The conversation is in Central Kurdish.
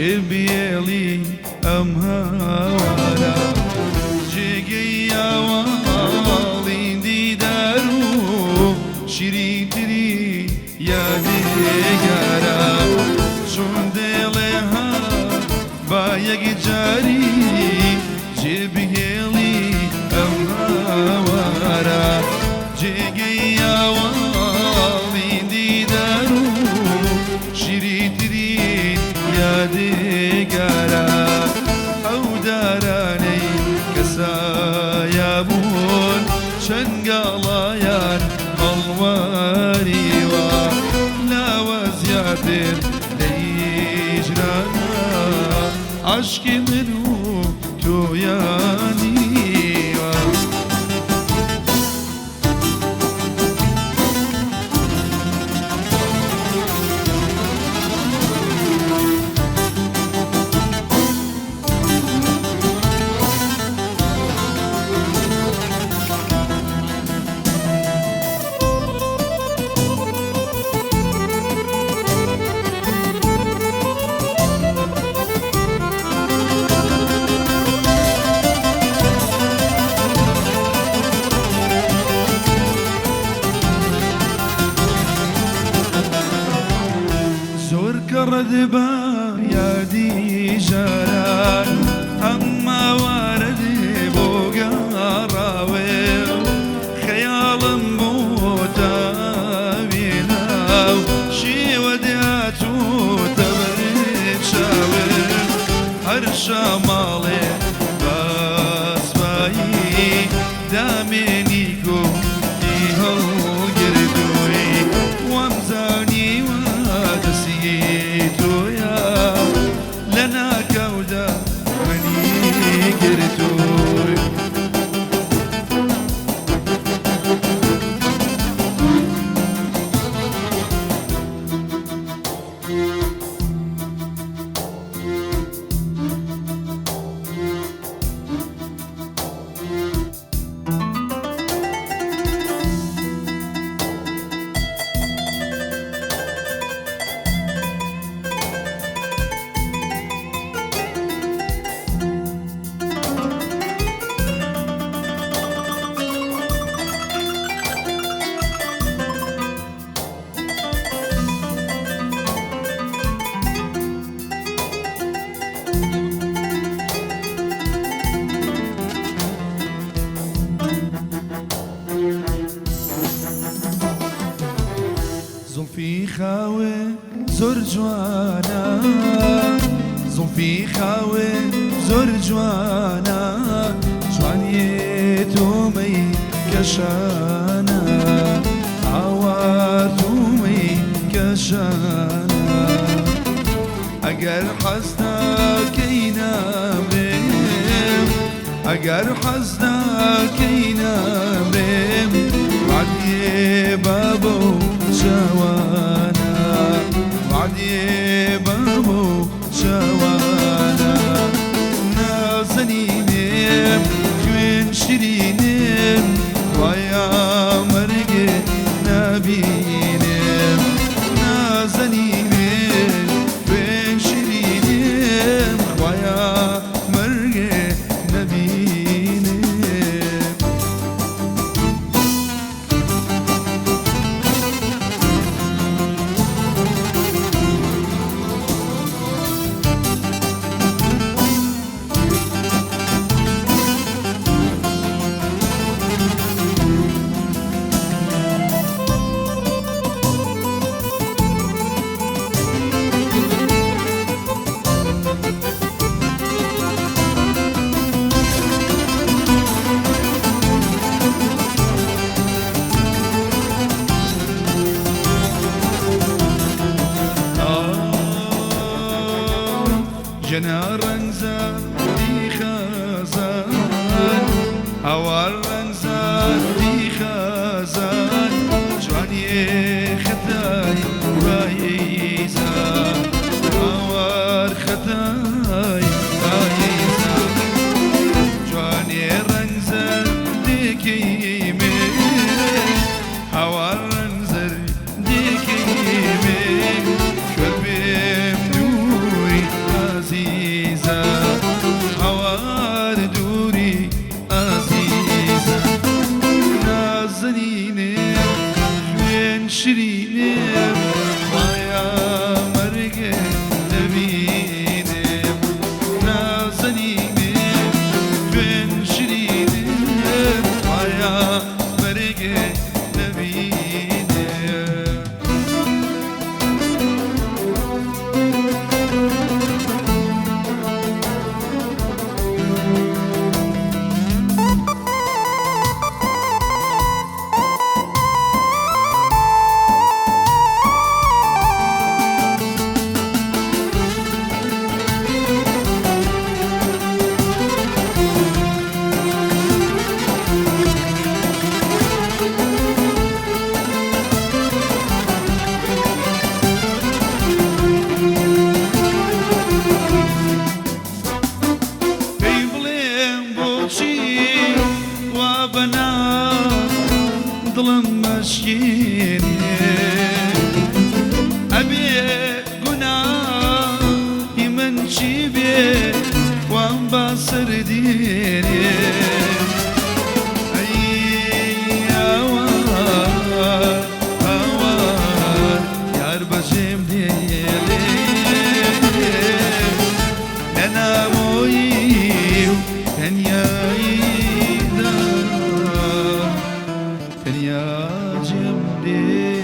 جێبێڵی ئەم هاوارە، جێگەی ئاواڵی دیدار و شیرینتری یادێگارە. چۆن دێڵێ ها با یەکجاری جێبهێڵی ئەم هاوارە، جێگەی ئاواڵی دیدار و شیرینترین یادێگارە. ئەو دارانەی کە سایە بوون چەند گاڵایان هەڵواریوە، لاوە زیاتر لە هیجرانە عەشقی من و تۆیانیوە. زۆر کەڕەت بە یادی ژاران، ئەمما وارە دێ بۆ گەڕاوێ، خەیاڵم بۆ تاوێنا و شێوە دێهاتووتە بەر چاوێ. هەر شاماڵێ باسپایی دامێنی گۆی هەڵگردووی، وامزانیوە دەستی تۆیە لە ناکاودا منی گرتووی. زوڵفی خاوێ زۆر جوانە، زوڵفی خاوێ زۆر جوانە، جوانیێ تۆمەی کەشانە، ئاوار تۆمەی کەشانە. ئەگەر حەز ناکەی نامرێم، ئەگەر حەز ناکەی نامرێم، وعدیێ بابە و چاوانە، وعدیێ بابە و چاوانە. نازەنینێم خوێن شیرینێم، خوایە مەرگێ نابینێم. نازەنینێم خوێن شیرینێم، خوایە مەرگێ نەبینێم. ژەنا ڕەنگزادی خەزان، هاوار ڕەنگزادی خەزان، جوانیێ خەتای پاییزان، هاوار خەتای پاییزان. جوانیێ ڕەنگزەردێکی مێ، هاوار ڕەنگزەردێکی مێ، کوێر بێم دووری. هەرچی بێ وام بەسەر دێنێ. ئەی هاوار هاوار یار بەجێم دێڵێ، لە نامۆیی و تەنیاییدا تەنیا جێم دێڵێ.